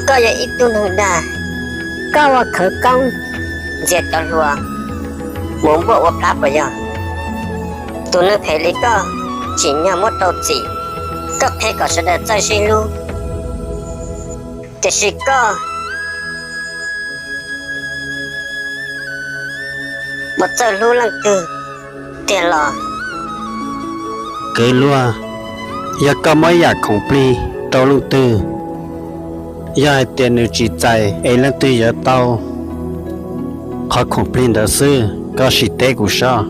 Koj yog ib tug neeg dag, koj ua khawv koob ntxias cov hluas mus npuaj ua plab puas yog? Tus neeg phem li koj tsim nyog muab rau txim, koj qhia kom sawv daws txawj sib hlub, tiam sis koj puas txawj hlub leej twg tiag los? Kwv luag, yog koj muab yam khoom plig rau leej twg, yog hais tias nws tsis txais es leej twg yuav tau qhov khoom plig ntawd xwb, koj sim teb kuv soj.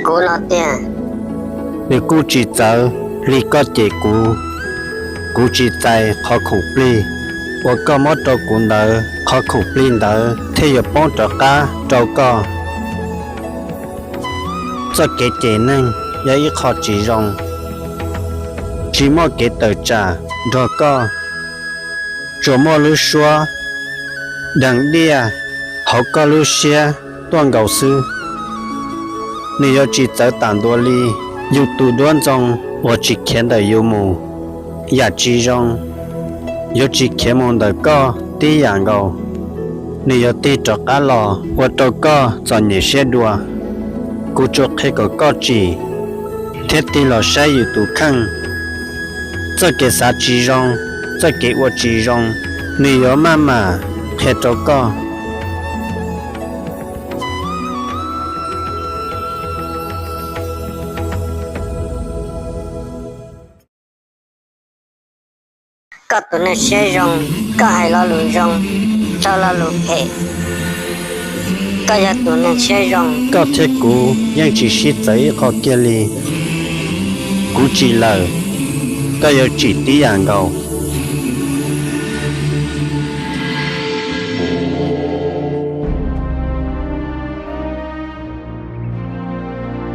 Kuv no tiag. Nws kuj tsis txawv li koj cem kuv. Kuv tsis txais qhov khoom plig uas koj muab rau kuv ntawd, qhov khoom plig ntawd thiaj yuav poob rov qab rau koj. Txoj kev cem neeg yog ib qho tsis zoo, tsis muaj kev tawm tsam nrog koj, tsuas muaj lub suab dees diaj hauv koj lub siab tuaj nkaus xwb. Nws yuav tsis txawv tas ntua li yus tus duab ntxoo uas tsis khiav ntawm yus mus. Yam tsis zoo yuav tsis khiav mus ntawm koj tib yam nkaus, nws yuav tig rov qab los ua rau koj txom nyem siab dua. Kuv tsuas qhia kom koj tsim thiab tig los saib yus tus kheej. Txoj kev xav tsis zoo, txoj kev ua tsis zoo, nws yuav maj mam qhia rau koj. Koj tus neeg siab zoo, koj hais lo lus zoo, tso lo lus phem. Koj yog tus neeg siab zoo. Koj thiab kuv yeej tsis sib txawv ib qho kiag li. Kuv tsim lawm, koj yuav tsim tib yam nkaus.